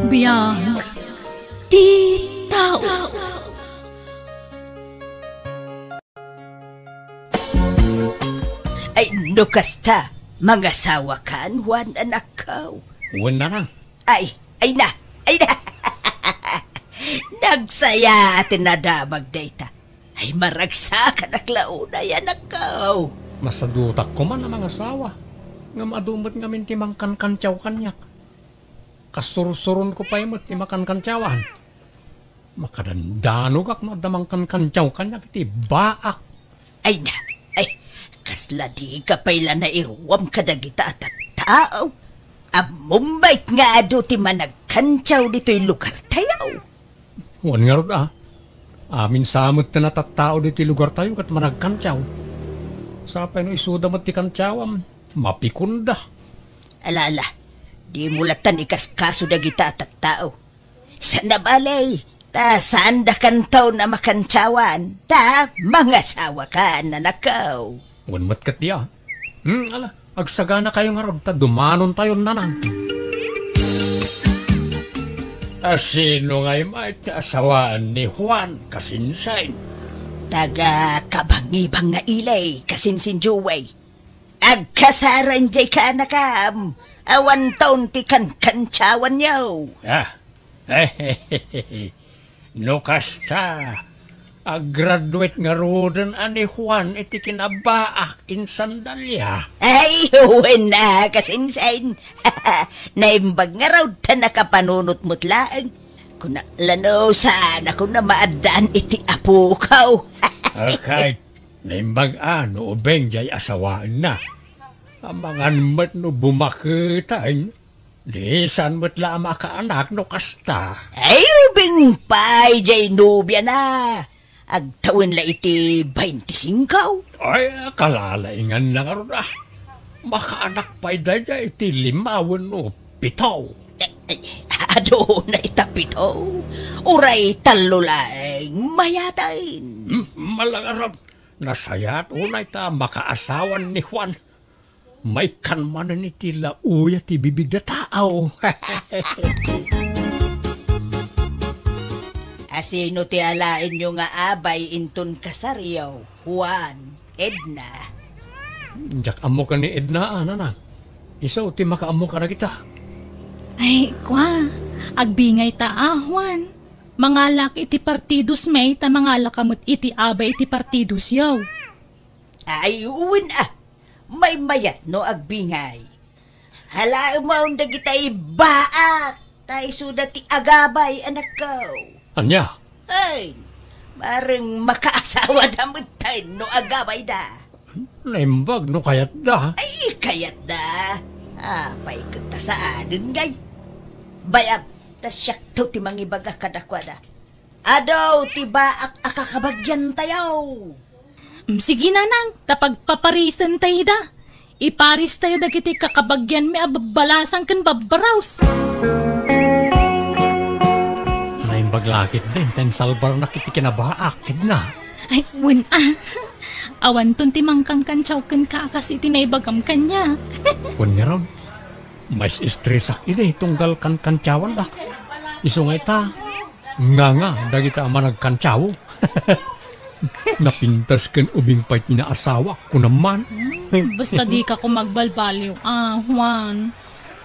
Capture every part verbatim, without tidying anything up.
Biag ti tao. Ay, no kasta, mangasawakan, Juan, anakko. Wen, nanang. Ay, ay na, ay na. Nagsaya ti nadamag dayta. Ay, maragsakanak la unay, anakko. Masadutak koma a mangasawa. Ngem adu met ngamin ti mangkankantsaw kaniak. Kasursuronko pay met ti makankantsawan. Makadandanogak no adda mangkankantsaw kaniak iti baak. Ay na, ay, kasla dika pay la nairuam kadagita a tattao. Ammom met nga adu ti managkantsaw ditoy lugartayo. Wen ngarud a. Amin sa met ti natattao ditoy lugartayo ket managkantsaw. Sapay no isuda met ti kantsawam, mapikonda. Ala, ala, dimo lattan ikaskaso dagita a tattao. Saan a bale, ta saandakanto a makantsawan, ta mangasawakan, anakko. Wen met ket dia. Hmm, ala, agsaganakayo ngarud ta dumanontayon, nanang. A sino ngay met ti asawaan ni Juan, kasinsin? Taga Kabangibang nga ili, kasinsin Joey. Agkasarang jay kanakam, awanton ti kankantsawanyo. Ah. No kasta, aggraduate ngaruden a ni Juan iti kinabaak insan Dalia. Ay, wen a, kasinsin. Naimbag ngarud ta nakapanunot met laeng. Kunak la no saan a kuna maaddaan iti apoko. Okay. Naimbag a no ubing jay asawaenna. Amangan met no bumaketen. Di saan met la a makaanak no kasta. Ay, ubing pay jay nobiana. Agtawen la iti baintisingko. Ay, kalalainganna ngarud a. Makaanak pay daydiay iti lima wenno pito. Eh, eh, adu unay ta pito. Uray tallo laeng mayaten. Hmm, malangarab. Nasayaat unay ta makaasawan ni Juan. Maikkan manen iti laoya ti bibig a tao. A sino ti alaenyo nga abay inton kasaryo, Juan, Edna? Diak ammo ken ni Edna, a, nanang. Isu ti makaammo kadagita. Ay, kua, agbingayta a, Juan. Mangalak iti partidos mi, ta mangalak met iti abay iti partidosyo. Ay, wen a. Maymayat no agbingay. Alaemon dagitay baak, ta isuda ti agabay, anakko. Ania? Ay, bareng makaasawada metten no agabayda. Naimbag no kayatda. Ay, kayatda. Apay ket ta saanen ngay? Bayam, ta siakto ti mangibaga kadakuada. Adu ti baak a kakabagiantayo. Mm, sige, nanang, ta pagpaparisentayo da. Iparistayo dagiti kakabagianmi a babbalasang ken babbarus. Naimbag la ketdi ta insalbarnak iti kinabaak, Edna. Ay, wen a. Awanton ti mangkankantsaw kenka a kas iti naibagam kaniak. Wen ngarud, mais-estresak idi tunggal kankantsawandak. Isu ngay ta, nganga dagita a managkantsaw. Napintas ken ubing pay ti naasawak, kunam man. Hmm, basta dika koma agbalbaliw, a, Juan.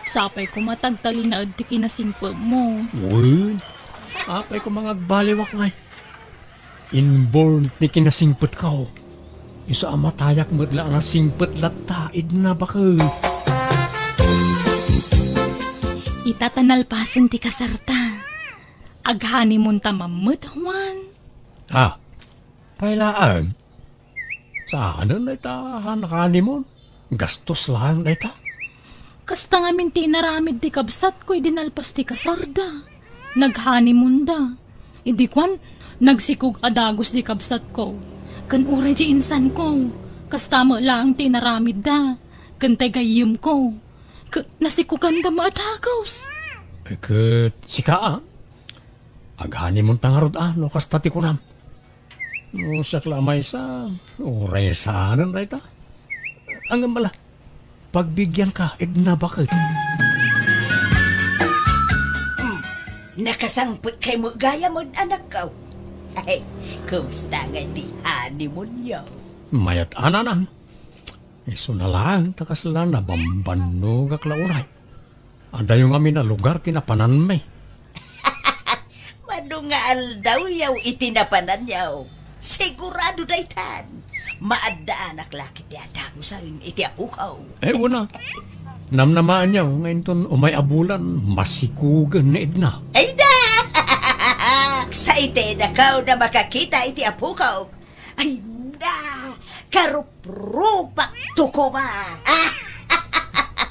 Sapay koma ta agtalinaed ti kinasingpetmo. Wen, apay koma nga agbaliwak ngay. Inborn ti kinasingpetko. Isu a matayak met la a nasingpet latta, Edna, baket. Ita ta nalpasen ti kasarta. Aghanimunta man met, Juan. Ah, pay laeng? Saanen dayta a naghanimun? Gastos laeng dayta. Kasta ngamin ti inaramid ti kabsatko idi nalpas ti kasarda. Naghanimunda. Idi kuan, nagsikog a dagus ti kabsatko. Ken uray ti insanko, kasta met laeng ti inaramidda. Ken ti gayyemko, ke-, nasikoganda met a dagus. Eh, ket sika, a? Aghanimunta ngarud, a, no kasta ti kunam. No siak la a maysa, uray saanen dayta. Ngem ala, pagbigianka, Edna, baket. Nakasangpetkay met gayam, anakko. Ay, kumusta ngay ti honeymoon yo? Mayat a, Nanang. Isuna laeng ta kasla nabambannogak la uray. Adayo ngamin a lugar ti napananmi. Mano nga aldaw yaw iti napanan yaw. Sigurado daytan. Maaddaanak la ket ti adagusen iti apoko. Eh, una. Namnamaen yaw nga inton umay a bulan, masikugen ni Edna. Ay da! Sa iti dakaw na makakita iti apoko. Ay na! Karuprupak to koma!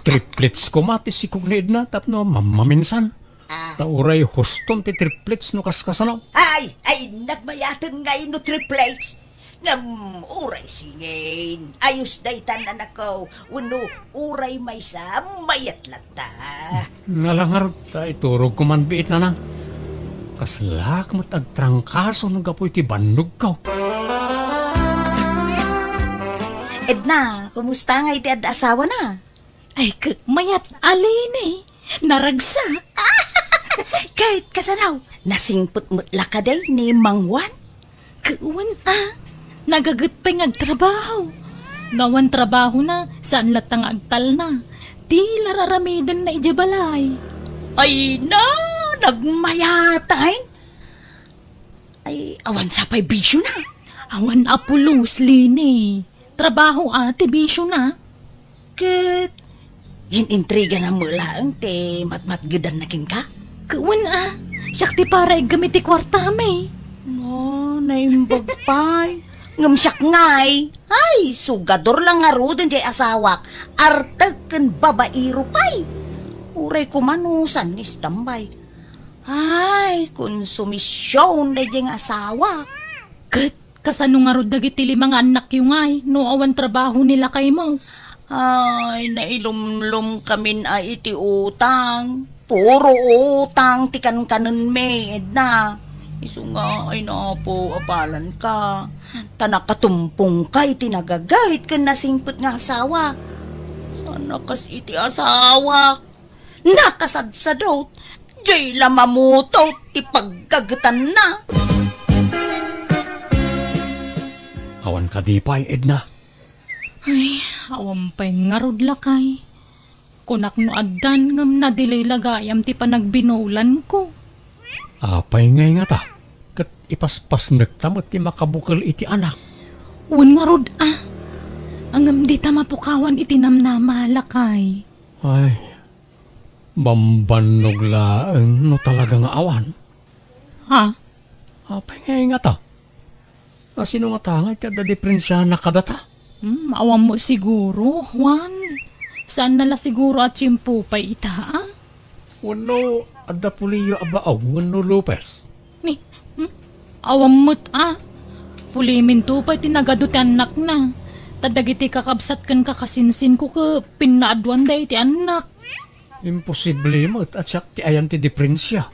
Triplets koma ti sikog ni Edna tapno mam-, maminsan. Ah. Ta uray huston ti triplets no kaskasano. Ay, ay, nagmayaten ngay no triplets. Ngem uray singin, ayos daytan, anakko, wenno uray maysa, mayat latta. Ala ngarud, ta iturogko man biit, Nanang. Kaslak met agtrangkaso no gapu iti bannogko. Edna, kumusta ngay ti adda asawana? Ay, ket mayat a, Leni. Naragsak. Ket kasano? Nasingpet met la kadi ni Mang Juan? Ket wen a, nagaget pay nga agtrabaho. No awan trabahona, saan latta nga agtalna. Ti la raramidenna idiay balay. Ay na, nagmayat a. Ay, awan sa pay bisiona? Awan a pulos, Leni. Trabaho a ti bisiona. Ket, yen-intrigana met laeng ti matmatgedanna kenka? Ket wen a, siak ti para iggem iti kuartami. No, naimbag pay. Ngem siak ngay, ay, sugador la ngaruden diay asawak, artek ken babaero pay. Uray koma no saan ni standby. Ay, konsumision daydiay nga asawak. Ket kasano ngarud dagiti lima nga annakyo ngay no awan trabaho ni lakaymo? Ay, nailumlomkamin a iti utang. Puro utang ti kankanenmi, Edna. Isu nga, ay, Apo, apalanka. Ta nakatumpongka iti nagaget ken nasingpet nga asawa. Saan a kas iti asawak. Nakasadsadot, diay la mamutot ti paggagetanna. Awan kadi pay, Edna? Ay, awan pay ngarud, lakay. Kunak no addan ngem na-delay la gayam ti panagbinulanko. Apay ngay ngata? Ket ipaspasnekta met ti makabukel iti anak. Wen ngarud a. Ngem dita mapukawan iti namnama, lakay. Ay, bambannog laeng no talaga nga awan. Ha? Apay nga ingata? A, sino ngata nga iti adda diperensiana kadata? Hmm, awan mo siguro, Juan. Saan na la siguro a tiempo pay ita, a? Wenno adda puliyo a baog wenno Lopez? Ni, hmm? Awan met a. Puliminto pay ti nagadu ti annakna. Ta dagiti kakabsat ken kakasinsinko ket pinnaaduanda iti annak. Imposible met a siak ti ayan ti diperensia.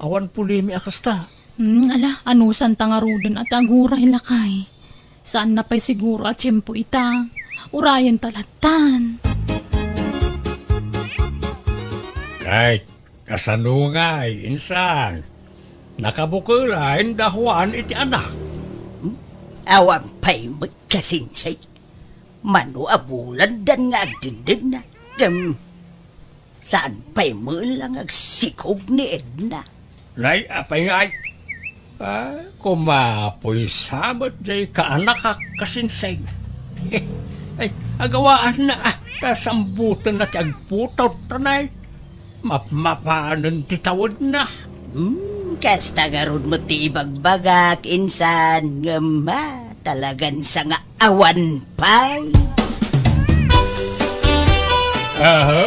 Awan pulimi a kasta. Hmm, ala, anusanta ngaruden a ti aguray, lakay. Saan na pay siguro a tiempo ita. Urayenta lattan. Kay, kasano ngay, insan? Nakabukela inda Juan iti anak? Hmm? Awan pay met kasinsay. Mano a bulandan nga agdindinna. Ngem, saan pay met la nga agsikog ni Edna? Nay, apay ngay? Ah, kumapoy sa met jay kaanakak kasinsay. Ay, agawaanna, ah, ta sambutenna ti agputot, tanay. Mapmapanen ti tawedna. Hmm, kasta ngarud met ti ibagbagak, insan, ngem, ah, talagan sa nga awan pay. Aha,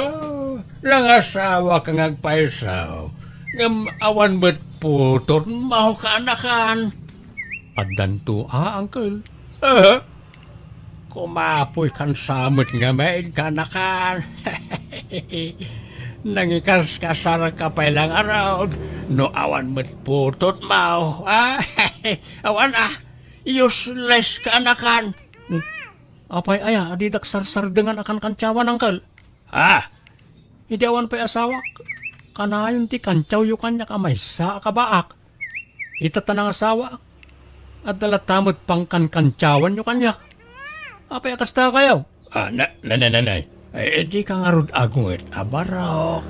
nangasawaka nga agpayso, ngem awan met putot maw kaanakan. Addanto a, uncle. Aha. Kumapoy kan sa met nga maid kaanakan. Nangikaskasarka pay la ngarud, no awan met putot maw, a? Awan a, useless kaanakan. Apay aya a didak sarsardengan a kankantiawan, uncle? Ah, idi awan pay asawak, Kanayon ti kantiawyo kaniak a maysa a kabaak. Ita ta nangasawaak, adda latta met pangkankantiawanyo kaniak. Apay a kasta kayo? Ah, na, na, na, na, na. Eh, di ka ngarud agunget a barok.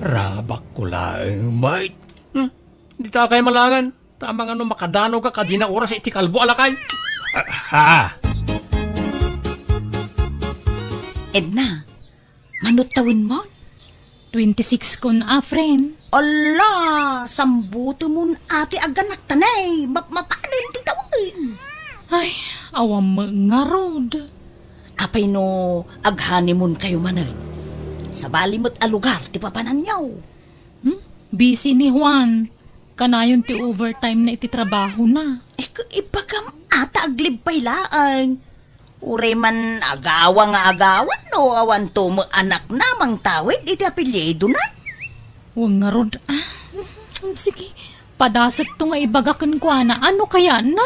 Rabakko laeng, mait. Hmm? Dita kay malangan. Tama nga no makadanogak a dina oras iti kalbo a lakay. Ah, ah. Edna, mano tawenmon? Twenty-six kon a, friend. Ala, sambutemon a ti aganakta, nay. Mapmapanen ti tawen. Ay, awan met ngarud. Apay no ag-honeymoon kayo manen? Sabali met a lugar ti papananyo. Hmm? Busy ni Juan. Kanayon ti overtime na iti trabahona. Eh, ku-, ibagam a ta ag-leave pay laeng. Uray man agawa nga agawa no awan to met anakna mangtawid iti apelyidona. Wen ngarud, ah, sige, padasekto nga ibaga kenkuana. Ano kayatna?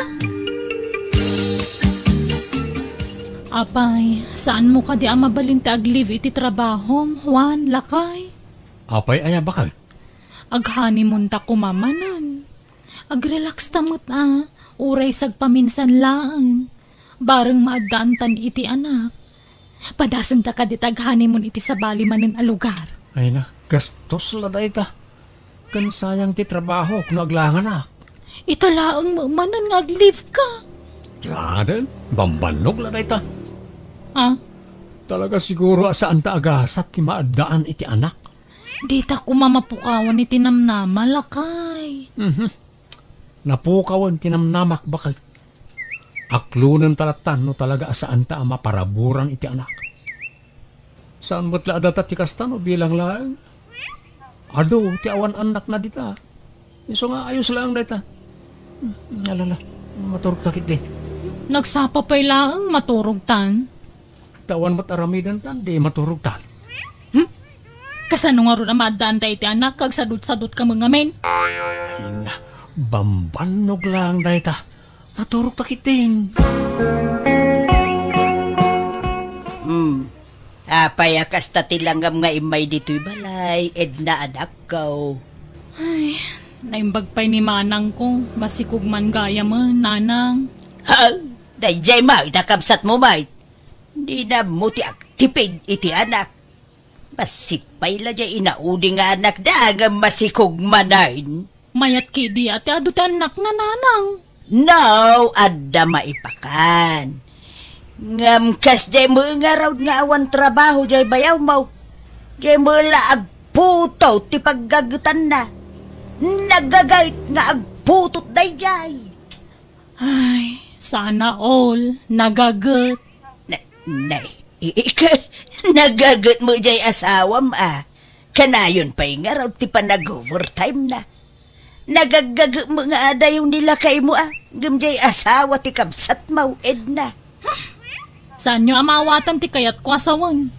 Apay, saanmo kadi a mabalin ti ag-leave iti trabahom, Juan, lakay? Apay aya, baket? Ag-honeymoon ta koma manen. Ag-relax ta met a, uray sagpaminsan laeng. Bareng maaddaantan iti anak. Padasenta kadi ta ag-honeymoon iti sabali manen a lugar. Ay na, gastos la dayta. Ken sayang ti trabahok no aglanganak. Ita laeng met manen nga ag-leave ka. Diaden, bambannog la dayta. Ah? Talaga siguro a saan ta agasat ti maaddaan iti anak. Dita koma mapukawan iti namnama, lakay. Mhm. Napukawan ti namnamak, baket. Aklonen ta latta no talaga a saan ta a maparaburan iti anak. Saan met la a data ti kasta no bilang laeng. Adu ti awan annakna dita. Isu nga ayos laeng dayta. Hmm, alala, maturog ta ketdi. Nagsapa pay laeng maturog tan. Ta awan met aramiden tan, di maturog tan. Hmm? Kasano ngarud a maaddaan ta iti anak, kag sadut-sadut ka met ngamin? Ay na, bambannog laeng dayta. Maturog ta ketdin. Hmm. Apay a kasta ti langam nga immay ditoy balay, Edna, anakko? Ay, naimbag pay ni manangko, masikog man gayamen, nanang. Ha? Daydiay met a kabsatmo met. Dina ammo ti agtipid iti anak. Bassit pay la diay inaudi nga anakda ngem masikog manen. Mayat ketdi a ti adu ti annakna, nanang. No, adda maipakan. Ngem kasdiay met ngarud nga awan trabaho diay bayawmo. Diay met la agputot ti paggagetanna. Nagaget nga agputot daydiay. Ay, sana all nagaget. Na, na, i-, ika, nagaget met diay asawam a. Kanayon pay ngarud ti panag-overtime na. Nagaggaget met nga adayo ni lakaymo a. Ngem diay asawa ti kabsatmo, Edna. Saanyo a maawatan ti kayatko a sawen.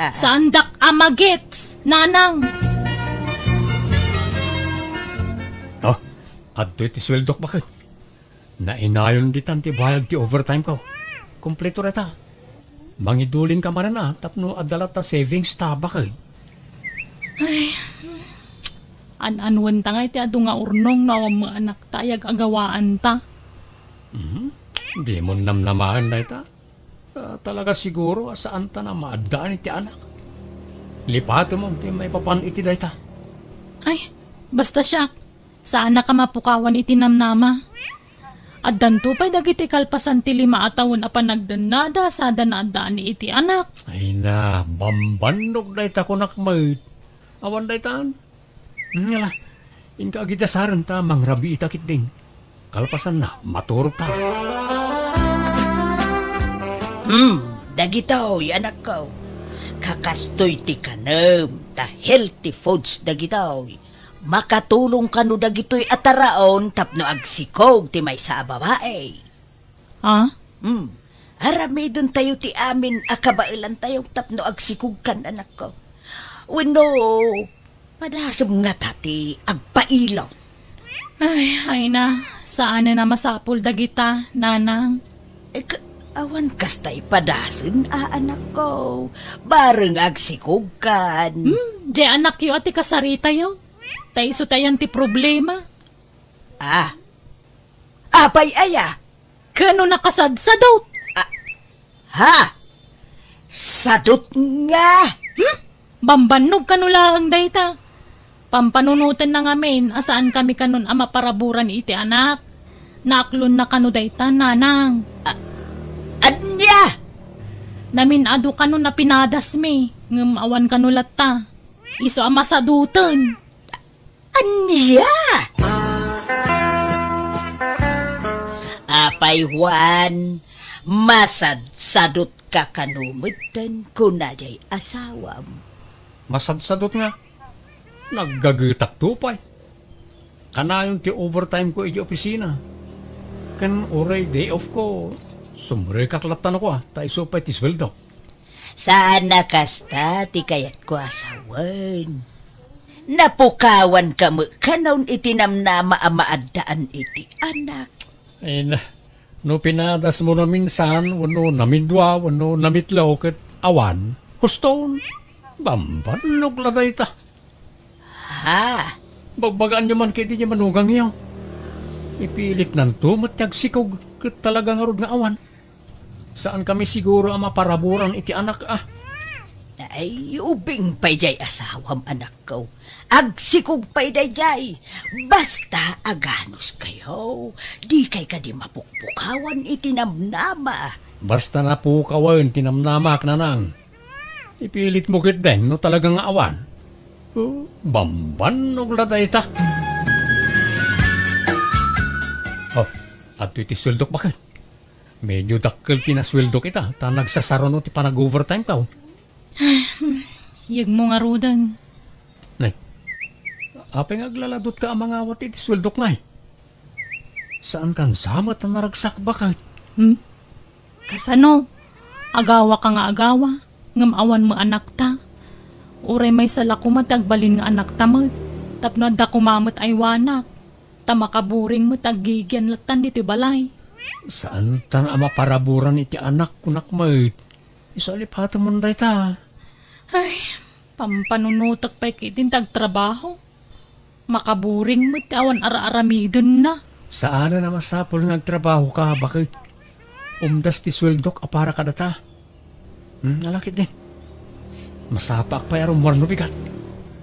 Ah. Saandak a magets, nanang. Oh, adtoy ti sueldok, baket. Nainayon ditan ti bayag ti overtime ko. Kompleto dayta. Mangidulin ka manen a, tapno adda latta savings ta, baket. Ay, an-anuen ta nga iti adu nga urnong no awan met anakta ay ag-agawaan ta. Mhm. Di mo namnamaen dayta. Ah, talaga siguro a saan ta na maaddaan iti anak. Lipatem ti maipapan iti dayta. Ay, basta siak. Saanak a mapukawan iti namnama. Addanto pay dagiti kalpasan ti lima a tawen a panagdennada sada naaddaan iti anak. Ay na, bambannog dayta kunak met. Awan daytan. Ngala, inka agidasaren ta mangrabii ta ketdin. Kalpasanna, maturog ta. Hmm, dagitoy, anakko. Kakastoy ti kanem, ta healthy foods dagitoy. Makatulong kano dagitoy a taraon tapno agsikog ti maysa a babai. Ah? Hmm. Aramidentayo ti amin a kabaelantayo tapno agsikogkan, anakko. Wenno, padasem ngata ti agpailot. Ay, ay na, saanen a masapul dagita, nanang. Eh, ka-, Awan kasta ipadasen a, anakko. Bareng agsikogkan. Hmm, diay anakyo a ti kasaritayo. Ta isu ti ayan ti problema. Ah. Apay aya? Kano nakasadsadot? Ah. Ha? Sadot nga? Hmm? Bambannog kano laeng dayta. Pampanunotenna ngamin a saankami kanon a maparaburan iti anak. Naaklonna kano dayta, nanang. A-, ania? Namin-adu kano a pinadasmi, ngem awan kano latta. Isu a masadoten. Ania? Apay, Juan, masadsadotka kano metten, kuna diay asawam. Masadsadot nga? Naggagetakto pay. Kanayon ti overtime ko iti opisina. Ken uray day off ko, sumrekak latta no kua, ta isu pay ti sueldok. Saan a kasta ti kayatko a sawen. Napukawanka met kanon iti namnama a maaddaan iti anak. Ay na, no pinadasmo naminsan, wenno namidua, wenno namitlo, ket awan, huston, bambannog la dayta. Ha? Bagbagaanyo man ketdi diay manugangyo. Ipilitnanto met ti agsikog, ket talaga ngarud nga awan. Saankami siguro a maparaburan iti anak, a. Ay, ubing pay diay asawam, anakko. Agsikog pay daydiay. Basta aganuskayo. Dikay kadi mapukpukawan iti namnama. Basta napukawen ti namnamak, nanang. Ipilitmo ketdin no talaga nga awan. Oh, bambannog la dayta. Oh, adtoy ti sueldok, baket. Medyo dakkel ti nasueldok ita, ta nagsasaruno ti panag-overtimeko. Yegmo ngaruden. Nay, apay nga aglaladutka a mangawat iti sueldok, nay? Saankan sa met a naragsak, baket? Hmm? Kasano? Agawaka nga agawa, ngem awan met anakta. Uray maysa la koma ti agbalin nga anakta met, tapno adda koma met aywanak, ta makaburing met aggigian lattan ditoy balay. Saantan a maparaburan iti anak, kunak met. Isu a lipatemon dayta. Ay, pampanunotek pay ketdin ti agtrabaho. Makaburing met ti awan ar-aramidenna. Saanen a masapul nga agtrabahoka, baket. Umdas ti sueldok a para kadata. Hmm, ala ketdin. Masapaak pay a rummuar no bigat.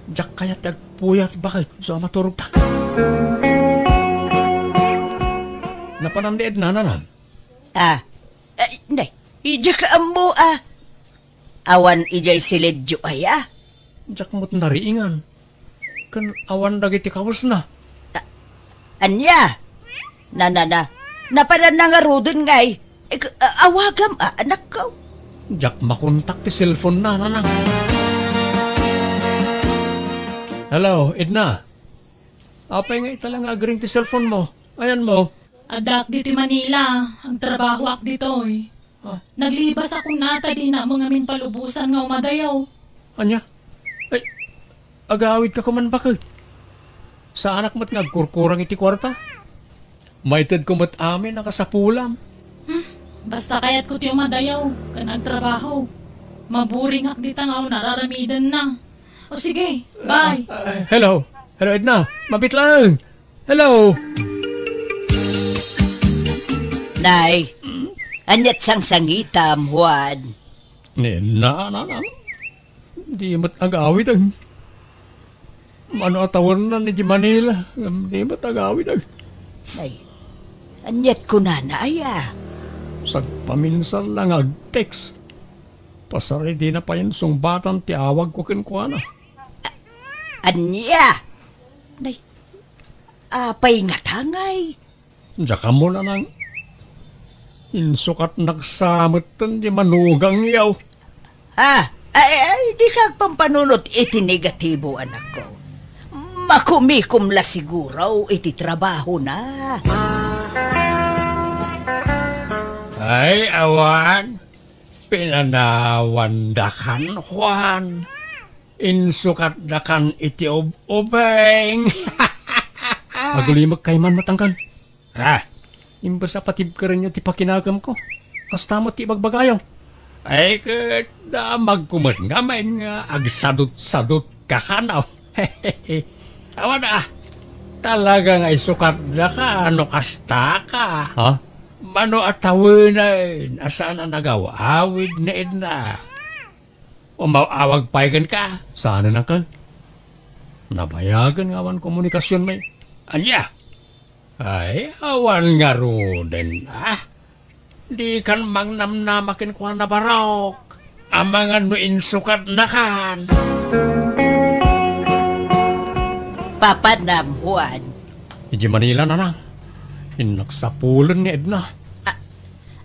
Diak kayat ti agpuyat, baket. Isu a maturogta. Napanan ni Edna, nanang? Ah, eh, nay, diak ammo, ah. Awan idiay silidyo aya? Diak met nariingan. Ken awan dagiti kawesna. A-, ania? Na, na, na. Napadanna ngaruden ngay. Ik-, a-, awagam, a, anakko. Diak makontak ti cellphone-na, nanang. Hello, Edna. Apay nga ita la nga agring ti cellphone-mo? Ayanmo? Addaak ditoy Manila. Agtrabahoak ditoy. Ah. Naglibasakon ta dinak met ngamin palubosan nga umadayo. Ania? Ay, agawidka koma, baket. Saanak met nga agkurkurang iti kuarta. Maitedko met amin a kasapulam. Hmm, basta kayatko ti umadayo ken agtrabaho. Maburingak dita nga awan ar-aramidenna. O sige, bye. Ah, ah, hello. Hello, Edna. Mabiit laeng. Hello. Nay, ania't sangsangitam, Juan? Ni, na, na, na. Di met agawid, eh. Mano a tawennan iti Manila, ngem di met agawid, eh. Ay, ania't kunana aya? Sagpaminsan la nga ag-text. Pasar idi na payen sungbatan ti awagko kenkuana. A-, ania? Nay, apay ngata ngay? Diak ammo, nanang. Insukat nagsametten ti manugangyo. Ah, ay, ay, dika agpampanunot iti negatibo, anakko. Makumikom la siguro iti trabahona. Ay, awan. Pinanawandakan, Juan. Insukatdakan iti ub-ubing. Agulimek kayman, matangkan. Ha? Imbes a patibkerenyo ti pakinagemko, Kasta met ti ibagbagayo. Ay, ket damagko met ngamin nga agsadot-sadot ka kano. Awan a, talaga nga isukatdaka no kasta ka. Ha? Mano a tawenen a saan a nagaw-awid ni Edna. Umaw-awag pay kenka? Saan a ken? Nabayagen nga awan komunikasionmi. Ania? Ay, awan ngaruden, ah. Dikan mangnamnama kenkuana, Barok. Amangan no insukatnakan. Papanam, Juan. Idiay Manila, Nanang. Innak sapulen ni Edna. A-,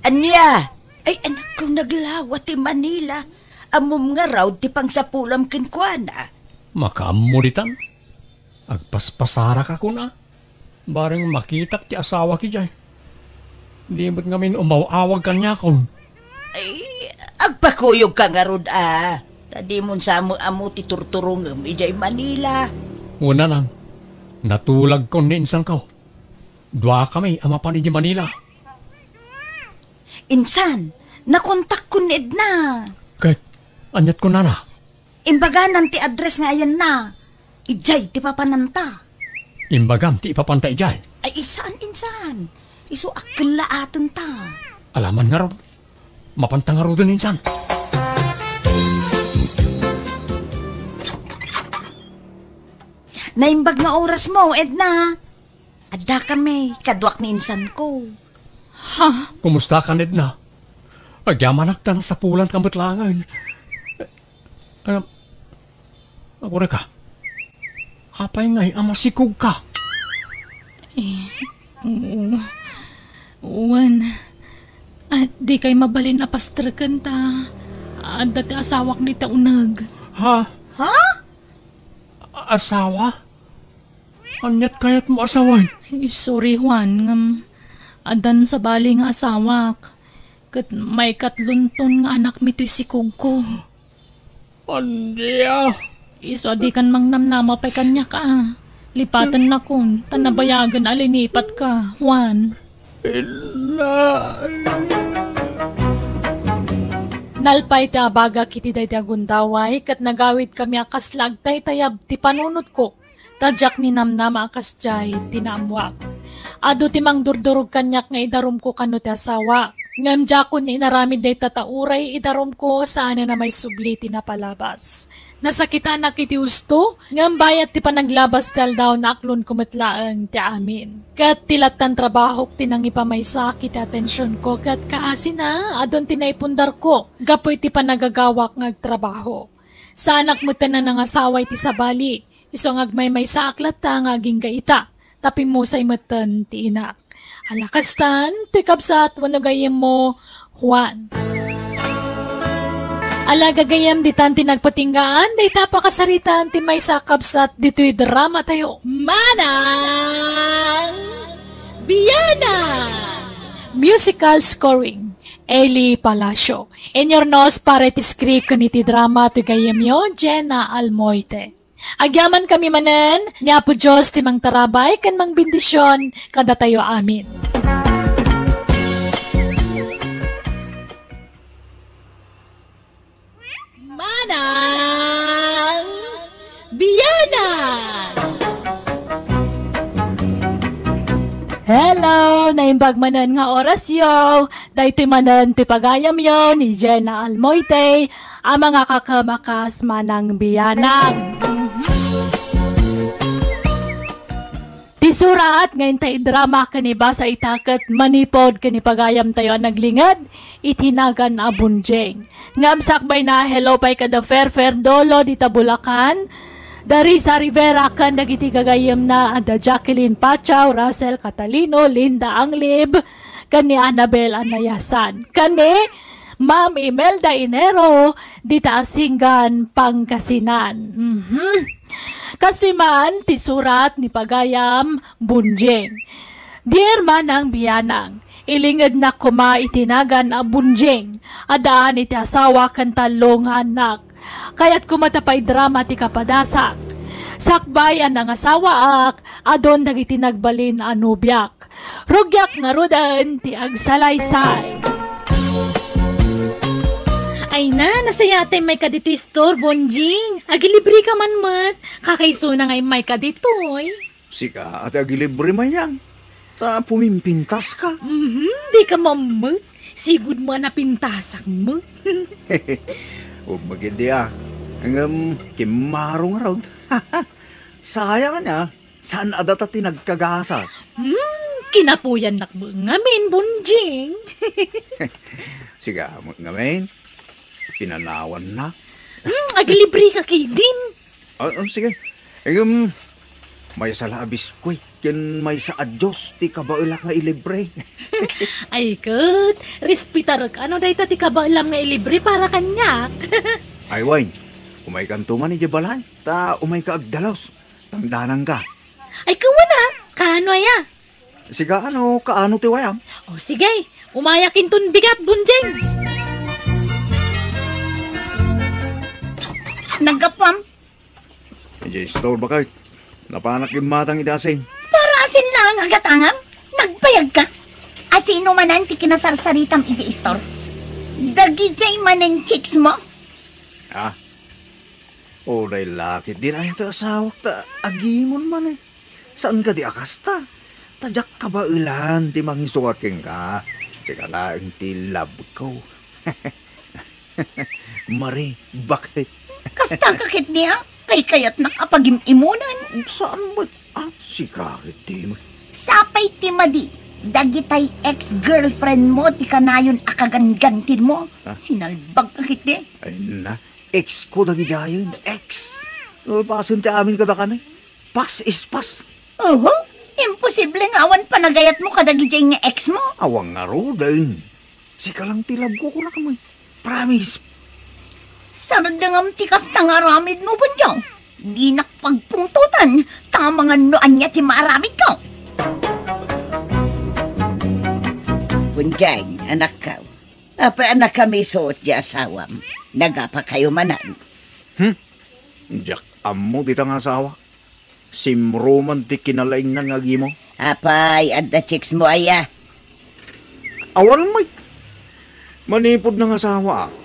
ania? Ay, anakko, naglawa ti Manila. Ammom ngarud ti pangsapulam kenkuana. Makaammo ditan. Agpaspasaraka kuna. Bareng makitak ti asawak idiay. Di met ngamin umaw-awag kaniakon. Ay, agpakuyogka ngarud a. Ta dimon sa ammo ti turturongem idiay Manila. Wen, Nanang, natulagkon ni insanko. Duakami a mapan idiay Manila. Insan, nakontakkon ni Edna. Ket, aniat kunana? Imbaganan ti address nga ayanna. Idiay ti papananta. Imbagam ti ipapanta idiay? Ay, saan, insan. Isu a kellaatenta. Alaman ngarud. Mapanta ngaruden, insan. Naimbag nga orasmo, Edna. Addakami, kaduak ni insanko. Ha? Kumusta ka, Edna? Agyamanak ta nasapulanka met laengen. Eh, agurayka. Apay ngay a masikogka? Eh, oo. Wen, a, dikay mabalin a pastreken ta adda ti asawak dita uneg. Ha? Ha? A-, asawa? Aniat kayatmo a sawen? Ay, sorry, Juan, ngem addan sabali nga asawak. Ket maikatlonton nga anakmi toy sikogko. Andia? Isu a dikan mangnamnama pay kaniak a. Lipatennakon, ta nabayagen a linipatka, Juan. Inna. Nalpay ti abagak iti daydi a gundaway, ket nagawidkami a kasla agtaytayab ti panunotko, ta diak ninamnama a kasdiay ti naammoak. Adu ti mangdurdurog kaniak nga idarumko kano ti asawak. Ngem diakon inaramid dayta ta uray idarumko, saanen a maisubli ti napalabas. Nasakitanak iti husto, ngem bayat ti panaglabas ti aldaw, naaklonko met laeng ti amin. Ket ti lattan trabahok ti nangipamaysaki ti atensionko, ket kaasina, adun ti naipundarko gapu iti panagagawak nga agtrabaho. Saanak metten a nangasawa iti sabali, isu nga agmaymaysaak latta nga agingga ita, ta pimmusay metten ti inak. Ala kastan, toy kabsat wenno gayyemmo, Juan. Ala gagayyem, ditan ti nagpatinggaan dayta a pakasaritaan ti maysa a kabsat ditoy drama tayo. Manang Biana! Musical scoring, Eli Palacio. Inyurnos para iti script ken iti drama toy gayyemyo, Jenna Almoite. Agyamankami manen, ni Apo Dios ti mangtarabay ken mangbendision kadatayo amin. Manang Biana! Hello! Naimbag manen nga orasyo. Daytoy manen ti pagayamyo ni Jenna Almoite a mangakakem a kas Manang Bianang. Ti surat nga inta idrama ken ibasa ita ket manipud ken ipagayamtayo a naglinged iti nagan a Bunjing. Ngem sakbayna, hello pay kada Fair Fair Dolo dita Bulacan, da Risa Rivera ken dagiti gagayyemna a da Jacqueline Pachaw, Russell Catalino, Linda Anglib, ken ni Annabel Anayasan, ken ni Ma'am Imelda Inero dita Asingan, Pangasinan. Mhm. Kastoy man ti surat ni pagayam Bunjing. Dear Manang Bianang, ilingednak koma iti nagan a Bunjing, addaan iti asawa ken tallo nga annak. Kayat koma ta paidrama ti kapadasak. Sakbay a nangasawaak, adun dagiti nagbalin a nobiak. Rugiak ngaruden ti agsalaysay. Ay na, nasayatay mayka ditoy store, Bonjing. Agilibreka man met. Kakaisuna nga immayka ditoy. Sika, ati agilibre, Mayang. Ta pumimpintaska. Mhm, dika mammet. Sigud mo a napintasak met. Ummegiddi a. Ngem, kimmaro ngarud. Sayang ania, saan a data ti nagkagasa. Hmm, kinapuyannak met ngamin, Bonjing. Sika, met ngamin. Pinanawanna. Hmm, agilibreka ketdin. Ah, ah, sige. Ngem, maysa la a biskuit ken maysa a juice ti kabaelak nga ilibre. Ay ket, respetarek no dayta ti kabaelam nga ilibre para kaniak. Ay, wen, umaykanto man idiay balay, ta umayka agdalus. Tangdananka. Ay, kawana, kaano aya? Sika, ano, kaano ti wayam? O sige, umayak inton bigat, Bonjing. Naggapuam? Idiay store, baket. Napanak immatang iti asin. Para asin laeng a gatangam? Nagbayagka? Asino manen ti kinasarsaritam idiay store? Dagidiay manen chicks mo? Ah, uray laketdin aya ti asawak ta agimon man, eh. Saan kadi a kasta? Ta diak kabaelan ti mangisunga kenka. Sika laeng ti love ko. Mare, baket. Kasta ka ketdi a? Kaykayatnak a pagim-imonan. Saan met? Ah, sika ketdi met. Sapay ti madi, dagitay ex-girlfriend mo ti kanayon a kaganggantin mo. Ah? Sinalbag ka ketdi. Ay na, ex ko dagidiayen, ex. Nalpasen ti amin kadakami. Pas is pas. Oho, imposible nga awan panagayat mo kadagidiay nga ex mo. Awan ngaruden. Sika lang ti love ko, kunak met. Promise. Sardengam ti kasta nga aramid mo, Bonjing. Dinak pagpungtotan, ta amangan no ania ti maaramid ko. Bonjing, anakko. Apay a nakamisuot ti asawam? Nagapakayo manen? Hmm? Diak ammo dita nga asawa. Simro man ti kinalaingnan nga agimo. Apay, adda chicks mo aya? Awan met. Manipud nangasawaak,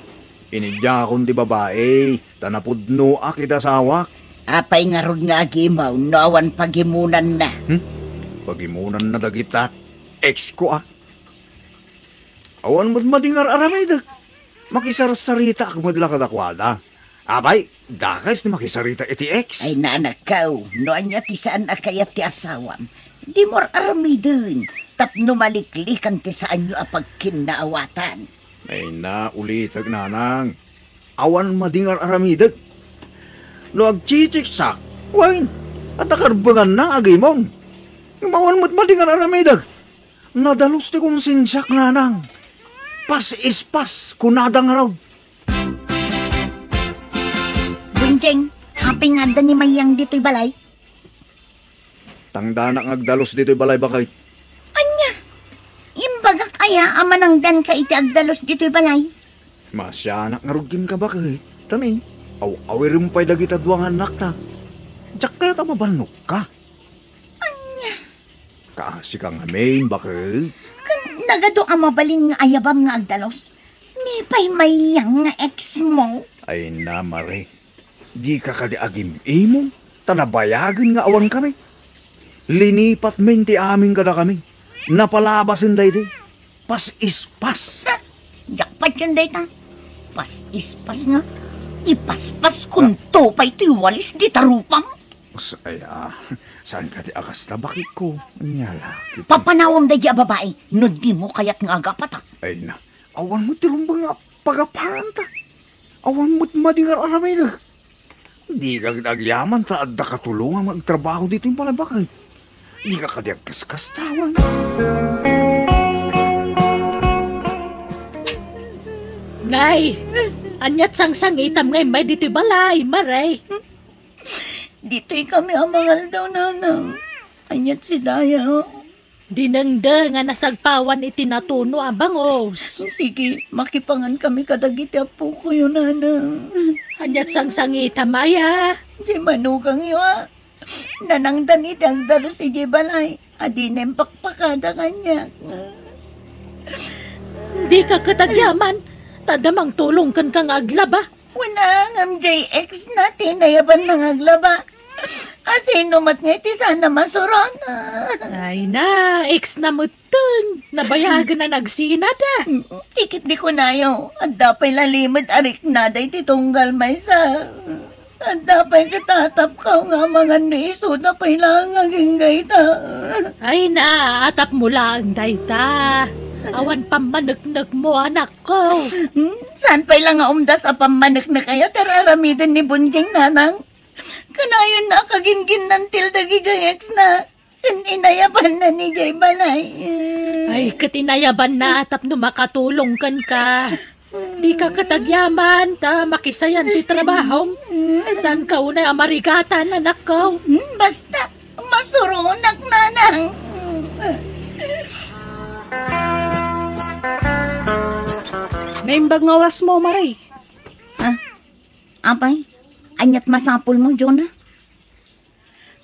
inidiakon ti babai, ta napudnoak iti asawak. Apay ngarud nga agimo no awan pagimonanna? Hmm? Pagimonanna dagita ex ko, a? Awan met madi nga ar-aramidek. Makisarsaritaak met la kadakuada. Apay, dakes ti makisarita iti ex. Ay, nanakko, no ania ti saan a kayat ti asawam, dimo ar-aramiden tapno maliklikan ti saanyo a pagkinnaawatan. Ay na, ulitek, nanang. Awan madi nga ar-aramidek. No agchitsiksak, wen, adda karbenganna nga agimon. Ngem awan met madi nga ar-aramidek. Nadalus ti konsensiak, nanang. Pas is pas, kunada ngarud. Bonjing, apay nga adda ni Mayang ditoy balay? Tangdanak nga agdalus ditoy balay, baket. Ania? Imbagak aya a manangdanka iti agdalus ditoy balay? Masianak ngarud kenka, baket. Tani, aw-awirem pay dagita dua nga annakta. Diak kayat a mabannogka. Ania? Kaasika ngamin, baket. Ken nagadu a mabalin nga ayabam nga agdalus? Ni pay Mayang nga ex mo? Ay na, Mare. Dika kadi agim-imon, ta nabayagen nga awankami. Linipatmin ti amin kadakami. Napalabasen daydi. Pas-ispas. Ha? Diak patien dayta. Pas-ispas nga. Ipaspas kunto pay ti walis dita rupam. Sa-, ay, ah, saan kadi a kasta, baketko? Ania la. Papanawem daydi a babai, no dimo kayat nga agapata. Ay na, awan met ti rumbeng nga pagapanta. Awan met madi nga ar-aramidek. Dika agyaman ta adda katulongam nga agtrabaho ditoy balay, baket. Dika kadi agkaskastawan. Nay, aniat sangsangitam nga immay ditoy balay, Mare? Ditoy kami a mangaldaw, Nanang. Aniat si Daya? Dinengdeng a nasagpawan iti natuno a bangus. Sige, makipangan kami kadagiti appokoyo, Nanang. Aniat sangsangitam aya? Diay manukangyo, a. Nanangdan iti agdalus idiay balay. Adina impakpakada kaniak. Dika ket agyaman. Ta adda mangtulong kenka nga aglaba. Wen a, ngem jay ex na ti nayabanna nga aglaba. Asino met ngay ti saan a masuron? Ay na, ex na metten. Nabayagen a nagsinada. Ti ket di kunayo, adda pay la limed a riknada iti tunggal maysa. Adda pay ket atapko nga amangan no isuda pay laeng agingga ita. Ay na, atapmo laeng dayta. Awan pammaneknekmo, anakko. Hmm, saan pay la nga umdas a pammaneknek aya ti ar-aramiden ni Bonjing, nanang? Kanayon na a kaginginnantil dagidiay ex na. Ken inayabanna idiay balay. Ay, ket inayabanna tapno makatulong kenka. Dika ket agyaman ta makisayan ti trabahom. Saanka unay a marigatan, anakko. Hmm, basta, masuronak, nanang. Naimbag nga orasmo, Mare. Ah, apay, ania't masapulmo, Jonah?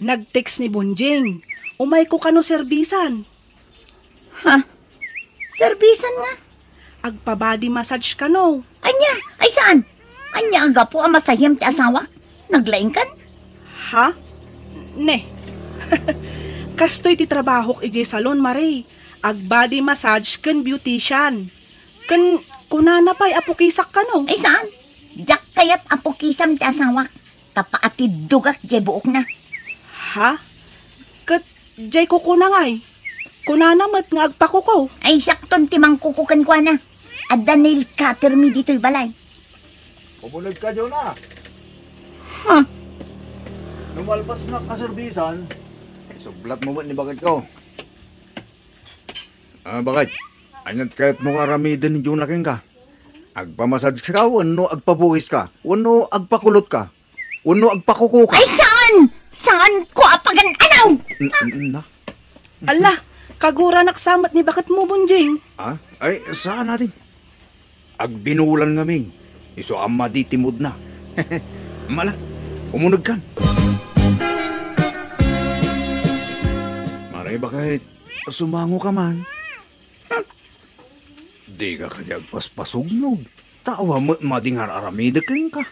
Nag-text ni Bonjing. Umayko kano serbisan. Ha? Serbisan nga? Agpa-body massage kano. Ania? Ay, saan? Ania a gapu a masayem ti asawak? Naglaingkan? Ha? Ne. Kastoy ti trabahok idiay salon, Mare. Ag-body massage ken beautician. Ken kunana pay a pukisak kano. Ay, saan? Diak kayat a pukisam ti asawak. Ta paatiddogak diay buokna. Ha? Ket diay kukuna ngay? Kunana met nga agpakuko. Ay, siakton ti mangkuko kenkuana. Adda nail cutter mi ditoy balay. Mabulag ka, Jonah. Ha? No malpas na kaserbisan, isublat mo met ni baketko. Ah, bakit? Ania't kayatmo nga aramiden ni Jonah kenka? Agpamassage ka wenno agpabuhis ka? Wenno agpakulot ka? Wenno agpakuko ka? Ay, saan? Saan ko a pagan-anaw? N-, n-, na? Ala, kaguranak sa met ni baketmo, Bonjing. Ah? Ay, saan natin? Agbinulan ngamin. Isu a madi ti mood na. Mala, umuneg kan. Mare, bakit? Sumango ka man. Dika kadi agpaspasugnog. Ta awan met madi nga ar-aramidek kenka.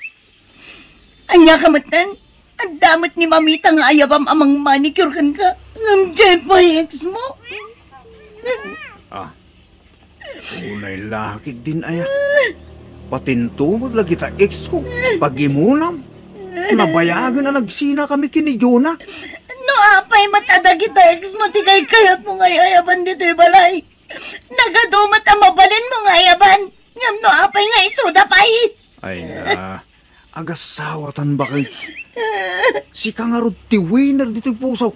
Ania ka metten? Adda met ni Mamita nga ayabam a mangmanicure kenka. Ngem diay pay ex mo. Ah, unay lakig din aya. Patinto met lagita ex ko. Pagimunam. Nabayagen a nagsina kami ken ni Jonah. No apay met a dagita ex mo ti kaykayat mo nga ay-ayaban ditoy balay. Nagadu met a mabalin mo nga ayaban. Ngem no apay nga isuda pay. Ay na, agasawatan bakit? Sika ngarud ti winner ditoy pusok.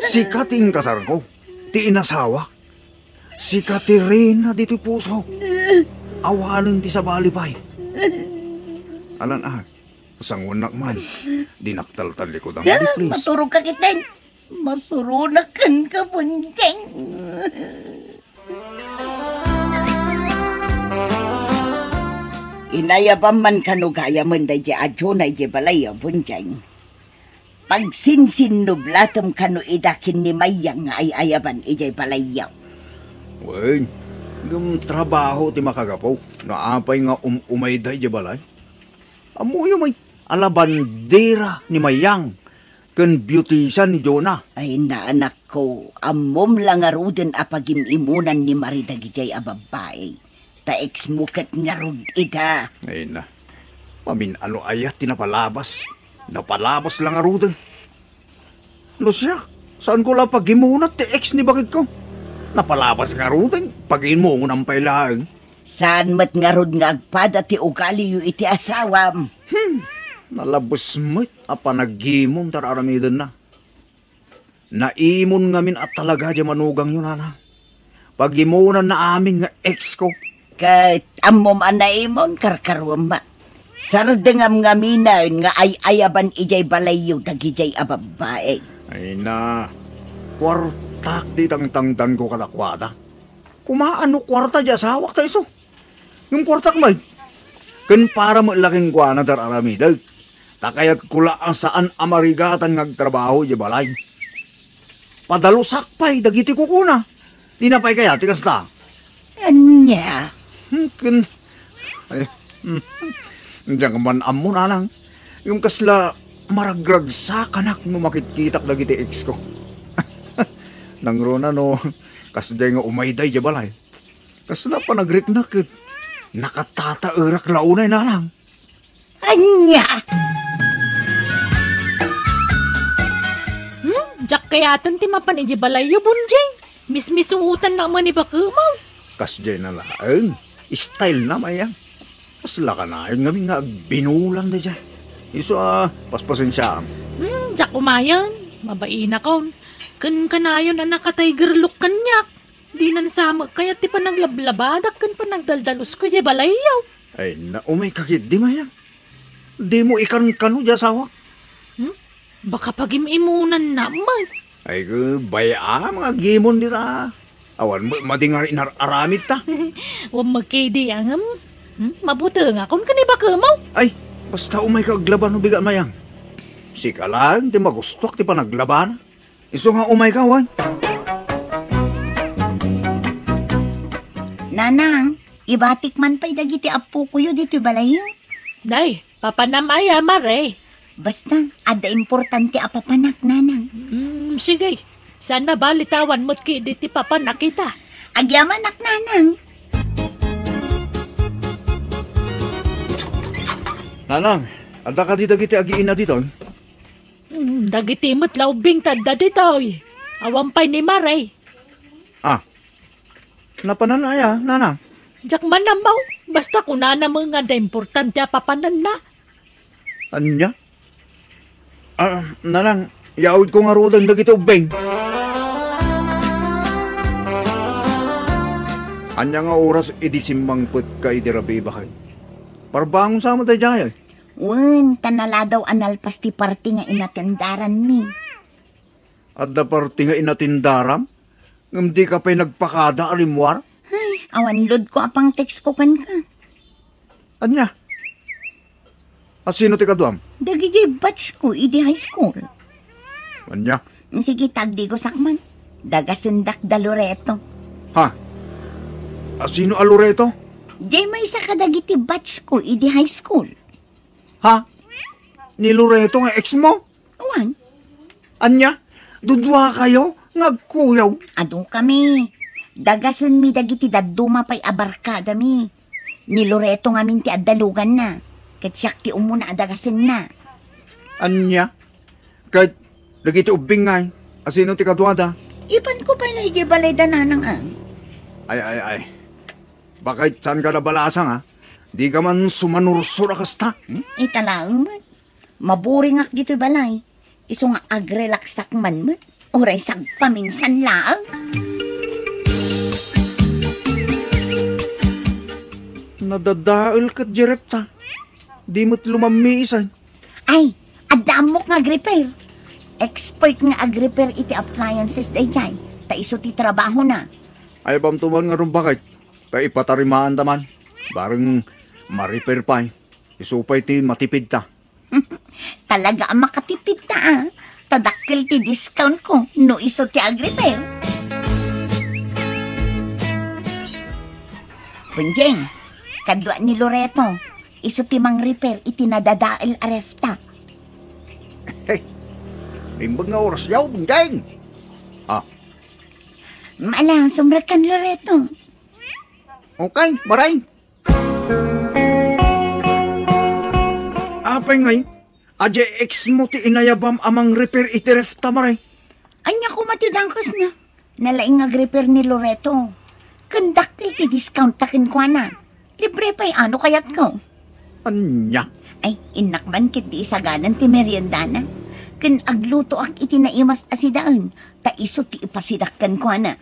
Sika ti inkasarko, ti inasawak. Sika ti reyna ditoy pusok. Awanen ti sabali pay. Alan, ah, Sangonak man. Dinak taltallikod ang Ah, please. Maturog ka kiten. Masuronak kenka, Bonjing. Inayabam man kano gayamen daydi a Jonah idiay balay, Bonjing. Pagsinsinnublatem kano ida ken ni Mayang nga ay-ayaban idiay balayyo. Wen, ngem trabaho ti makagapu. No apay nga um-umayda idiay balay? Ammoyo met a labandera ni Mayang ken beautician ni Jonah. Ay, naanakko, ammom la ngaruden a pagim-imonan ni Mari dagidiay a babbai. Ta ex mo ket ngarud ida. Ay na, mamin-ano aya ti napalabas? Napalabas la ngaruden. No siak, saanko la pagimuna ti ex ni baketko. Napalabas ngaruden, pagimunam pay laeng. Saan met ngarud nga agpada ti ugaliyo iti asawam? Hmm, nalabes met a panagimon ti ar-aramidenna. Naimon ngamin a talaga diay manugangyo, nana. Pagimunanna amin nga ex ko. Ket ammom a naimon, karkaruem met. Sardengam ngaminen nga ay-ayaban idiay balayyo dagidiay a babbai. Ay na, kuartak ti tangtangdanko kadakuada. Kumaano kuarta diay asawak ta isu? Ngem kuartak met. Ken para met la kenkuana ti ar-aramidek. Ta kayatko la a saan a marigatan nga agtrabaho idiay balay. Padalusak pay dagiti kukuna. Dina pay kayat ti kasta? Ania? Hmm, ken Ay, hmm. Diak man ammo, nanang. Yung kasla maragragsakanak no makitkitak dagiti ex ko. Nangruna no, kasdiay nga umayda idiay balay. Kasla panagriknak ket nakatataerak la unay, nanang. Ania? Hmm? Diak kayaten ti mapan idiay balayyo, Bonjing. Mismisuotannak man ni bakemaw. Kasdiay na laeng. Style na, Mayang. Kasla kanayon ngamin nga agbinulan daydiay. Isu a, paspasensiaam. Hmm, diak umayen. Mabainakon. Ken kanayon a naka-tiger look kaniak. Dinan sa met kayat ti panaglablabadak ken panagdaldalusko idiay balayyo. Ay, na, umayka ketdi, Mayang. Dimo ikankano diay asawak? Hmm? Baka pagim-imunanna met. Ay, ke, bay-am nga agimon dita. Awan met madi nga inar-aramidta. Wen met ketdi, ngem. Hmm? Mabutengakon ken ni bakemaw. Ay, basta umayka aglaban no bigat, Mayang. Sika laeng ti magustuak ti panaglabana. Isu nga umayka, wen? Nanang, ibatik man pay dagiti appokoyo ditoy balayyo. Nay, papanam aya, Mare? Basta, adda importante a papanak, Nanang. Mm, sige. Saan na bali ta awan met ketdi ti papanak ita? Agyamanak, Nanang. Nanang, adda kadi dagiti agiina ditoy? Hmm, dagiti met la ubbing ti adda ditoy. Awan pay ni Mare. Ah, napanan aya, nanang? Diak man ammo. Basta kunana met nga adda importante a papananna. Ania? Ah, nanang, yaudko ngaruden dagiti ubbing. Ania nga oras idi simmangpetka idi rabii, baket? Parbangon sa met daydiay. Wen, ta naladaw a nalpas ti parti nga inatendaranmi. Adda parti nga inatendaram? Ngem dika pay nagpakada a rimmuar? Ay, awan loadko a pang-textko kenka. Ania? A sino ti kaduam? Dagiti batchko idi high school. Ania? Sige, tagdigosak man. Dagasendak da Loreto. Ha? A sino a Loreto? Diay maysa kadagiti batchko idi high school. Ha? Ni Loreto nga ex mo? Awan. Ania? Duduakayo nga agkuyog? Adu kami. Dagasenmi dagiti dadduma pay a barkadami. Ni Loreto ngamin ti adda luganna. Ket siak ti umuna a dagasenna. Ania? Ket dagiti ubbing ngay, a sino ti kaduada? Ipanko pay la idiay balayda nanang, a. Ay, ay, ay. Baket saanka nabalasang, a? Dika man sumanursor a kasta, hmm? Ita laeng met. Maburingak ditoy balay. Isu nga agrelaksak man met. Uray sagpaminsan laeng. Nadadael ket di refta. Di met lumammiisan. Ay, adda ammok nga agrepair. Expert nga agrepair iti appliances daydiay. Ta isu ti trabahona. Ay, bamtuman nga rumbakit. Ta ipatarimaanda man. Bareng ma-repair pay. Isu pay ti matipidta. Talaga a makatipidta, a. Ta dakkel ti discount ko no isu ti agrepair. Bonjing, kadua ni Loreto, isu ti mang-repair iti nadadael a refta. Hey, imbag nga oras yaw, Bonjing. Ah. Mala, sumrekkan, Loreto. Okay, baray. Apay ngay, a diay ex mo ti inayabam a mang-repair iti refta, Mare? Ania koma ti dakesna? Nalaing nga agrepair ni Loreto. Ken dakkel ti discount ta kenkuana. Libre pay a no kayatko. Ania? Ay, innak man ketdi isaganan ti meriendana. Ken aglutoak iti naimas a sidaen, ta isu ti ipasidak kenkuana.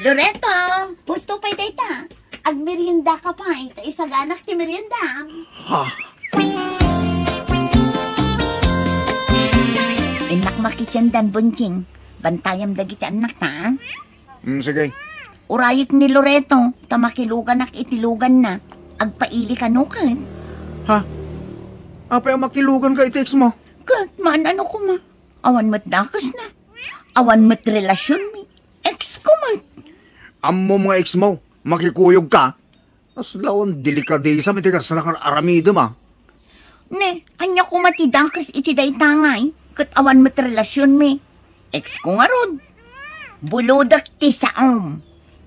Loreto, pusto pay dayta. Agmeriendaka pay, ta isaganak ti meriendam. Ha? Innak makitiendan, Bonjing. Bantayam dagiti annakta, a? Mm, sige. Urayek ni Loreto, ta makiluganak iti luganna. Agpaili kano ket. Ha? Apay a makiluganka iti ex mo? Ket, maan-ano koma? Awan met dakesna. Awan met relasionmi. Ex ko met. Ammom nga ex mo, makikuyogka. Aslawan delikadesam iti kasla nga aramidem, a. Ne, ania koma ti dakes iti dayta ngay, ket awan met relasionmi? Ex ko ngarud. Bulodek ti saom.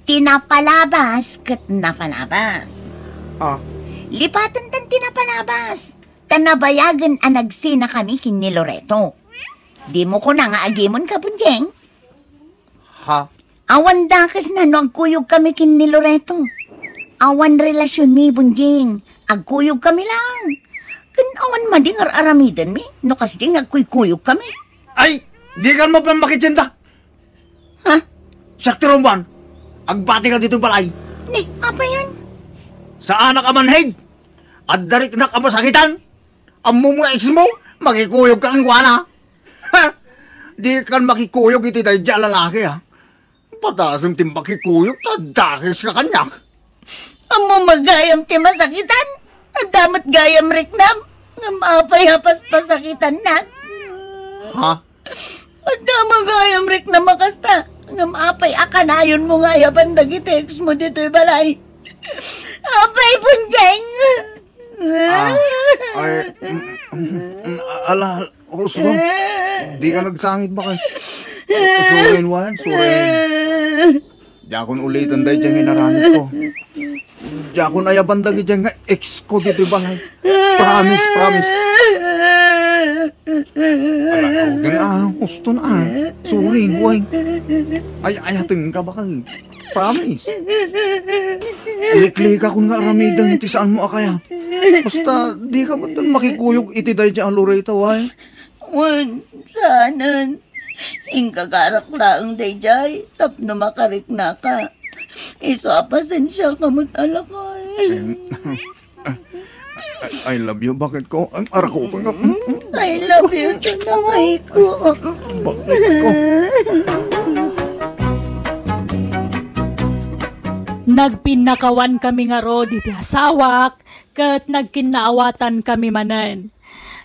Ti napalabas ket napalabas. Ah. Lipaten ti napalabas. Ta nabayagen a nagsinakami ken ni Loreto. Dimo kuna nga agimon ka, Bunjeng? Ha? Awan dakesna no agkuyogkami ken ni Loreto. Awan relasionmi, Bunjeng. Agkuyogkami lang. Ken awan madi nga ar-aramidenmi no kasdi nga agkuykuyogkami. Ay, dikan mapan makitienda. Ha? Siak ti rummuar. Agbati ka ditoy balay. Ne, apay yan? Saanak a manhid. Adda riknak a masakitan. Ammom nga ex mo, makikuyog ka kenkuana. Ha? Dikan makikuyog iti daydiay a lalaki, a. Patasem ti makikuyog ta dakes ka kaniak. Ammom gayam ti masakitan. Adda met gayam riknam. Ngem apay a paspasakitannak? Ha? Adda met gayam riknam a kasta. Ngem apay a kanayonmo nga ayaban dagiti ex mo ditoy balay? Apay, Bunjeng! Ah, ay, mm, mm, mm, ala, Rosebud, di ka nagsangit ba kay? Surin, Juan, surin. Diakon uliten daydiay nga inaramid ko. Diakon ayaban dagiti nga ex ko ditoy balay. Promise, promise. Ala, okay na, ah, gusto na, ah. Surin, Juan. Ay, ayaten ka ba kay? Promise. Liklikakon nga aramiden ti saanmo a kayat. Basta, di ka met makikuyog iti daydiay a Loreto, ay? Wen, saanen. Ingagarak laeng daydiay tapno makariknaka. Isu a pasensiaka met a lakay. Em, I, I love you, bakit ko? Ang arako pa nga. I love you too, lakay ko. Bakit ko? Nagpinnakawan kami ngarud iti asawak, ket nagkinnaawatan kami manen.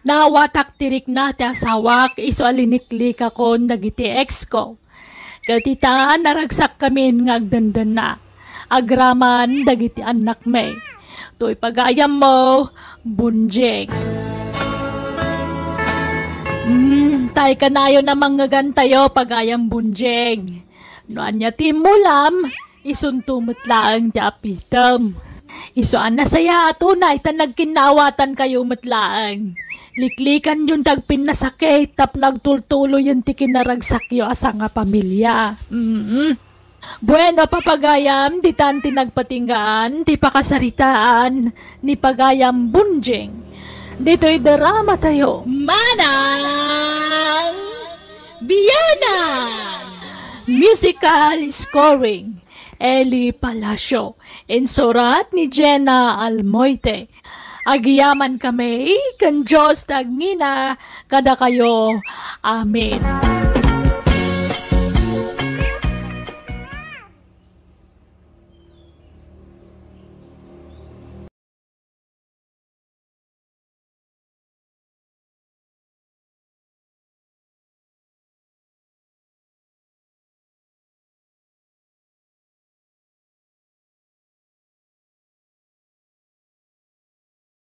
Naawatak ti rikna ti asawak isu a liniklikakon dagiti ex ko. Ket ita, naragsak kamin nga agdendenna agraman dagiti annakmi. Toy pagayammo, Bunjeng. Hmm, tay kanayon a mangngegantayo, pagayam Bunjeng. No ania ti immulam, isunto met laeng ti apitem. Isu a nasayaat unay ta nagkinnaawatankayo met laeng. Liklikanyon ti agpinnasakit tapno agtultuloyen ti kinaragsakyo a sangapamilia. Mm. Bueno, papagayam, ditan ti nagpatinggaan ti pakasaritaan ni pagayam Bunjeng. Ditoy drama tayo. Manang Biyanan! Musical scoring, Eli Palacio. Insurat ni Jenna Almoite. Agyamankami ken Dios ti agngina kadakayo. Amen.